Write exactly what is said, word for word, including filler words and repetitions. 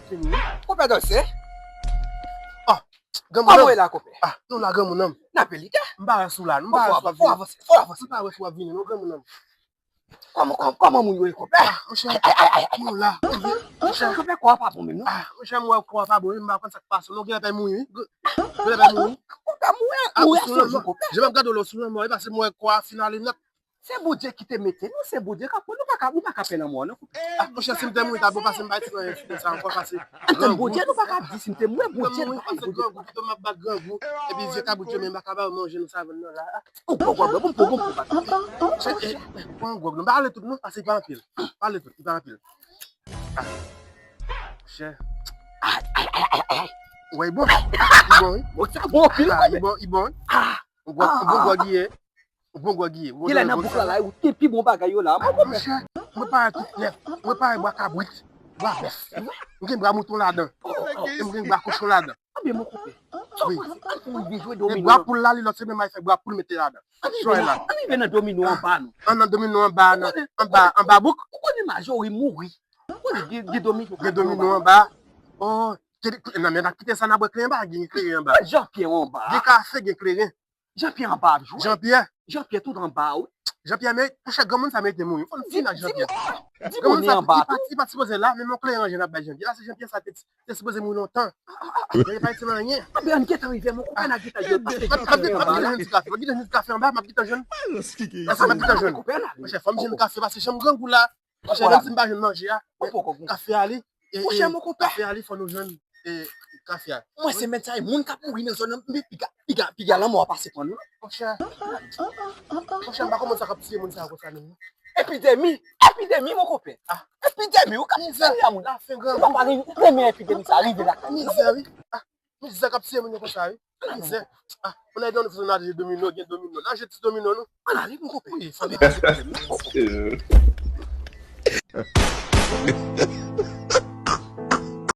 fini. Konpè Dòlse. Ah, granmoun nan. Kòman w ye la, konpè? Ah, nou la, granmoun nan. N ap elite. M pa wè si w la, m pa wè si w ap vini. Fò avanse, fò avanse. M pa wè si w ap vini, non, granmoun nan. Kòman, kòman, kòman moun yo ye, konpè? Ah, monchè, nou la. Monchè, konpè, kò a pa bon menm, non? Ah, monchè, m wè kò a pa bon, wi, m pa konn sa k pase. Non, gen lè pè mouri, wi. Gen lè pè mouri. Konpè, mouri, mouri a se jou, konpè. Jan m ap gade w la, sou lanmò, e paske m wè kò a fin ale nèt. Se Bondye ki te mete nou, se Bondye k ap pran nou, pa ka, nou pa ka pè lanmò, non, konpè. Ah, monchè, si m te mouri, ta bon pase m pa di nan ensidans sa ankò, pase. Antann Bondye, nou pa ka di si m te mouri, Bondye, nou pa ka di. Grangou, pito m ap bat grangou, epi vye kabrit yo menm pa ka ba yo manje nan savann nan la. Ou pran gwòg, bon, bon, bon, bon, bat. Monchè, eh, pran gwòg, non, pa ale tout, non, pase pa anpil. Pa ale tout, pa anpil. Ah. Monchè. Ay, ay, ay, ay, ay. Wè, bon. Li bon, wi. Bon, sa bon, anpil, ah, li bon, li bon, wi. Ah. Ou bon, ou bon gwòg ye. Ou bon gwòg ye. Ou bon gwòg ye. Kilè nan bouk la, la, ou te pi bon bagay yo la. Ah, monchè, mwen pare tout nèf. Mwen pare bwa kabrit, bwa bèf. Mwen gen bwa mouton ladan. E mwen gen bwa kochon ladan. Anben, mon konpè. Sa w panse? Ann rive jwe domino. Bwa poul la, li lòt semèn, m a fè bwa poul mete ladan. Ann rive nan domino anba nou. Ann nan domino anba, nan, anba, anba bouk. Ou konnen Majori mouri. Ou konnen gen, gen domino. Gen domino anba. Oh, nan men n ap kite sa, n a bwè kleren anba, gen kleren anba. Jean Pierre anba. Gen kafe, gen kleren. Jean Pierre anba ap jwe. Jean Pierre. Jean Pierre tout anba, wi. Jean Pierre, men, monchè, granmoun sa merite mouri. Fò n fini ak Jean Pierre. Di moun anba tou. Li pa t sipoze la, men yon kleren jan n ap bay Jean Pierre. Paske Jean Pierre sa te, te sipoze mouri lontan. Men li pa itil anyen. Anben, ann gentan rive, mon konpè, n a gentan jwenn. M ap gentan jwenn ti kafe, m ap gentan jwenn ti kafe anba, m ap gentan jwenn. Monchè, m ap gentan jwenn. Monchè, fò m jwenn kafe, paske jan m grangou la. Monchè, menm si m pa jwenn manje a, men kafe a li, e, e, kafe a li, fò nou jwenn, e, kafe a. Mwen, semèn sa, e moun k ap mouri nan zòn nan, men piga, piga, piga lanmò a pase pran nou. Monchè, monchè, m pa konprann sa k ap tiye moun sa yo konsa menm, non. Epidemi, epidemi, mon konpè. Ah. Epidemi, ou k ap tiye moun. Lafen, grangou. Ou pa renmen epidemi sa rive lakay ou. Mizè, wi. Ah. Mizè k ap tiye moun yo konsa, wi. Mizè. Ah, moun nan gen yon fouson nan jwe domino, gen domino. Nan jwe ti domino, non. Ann ale, mon konpè. Wi, fanmi.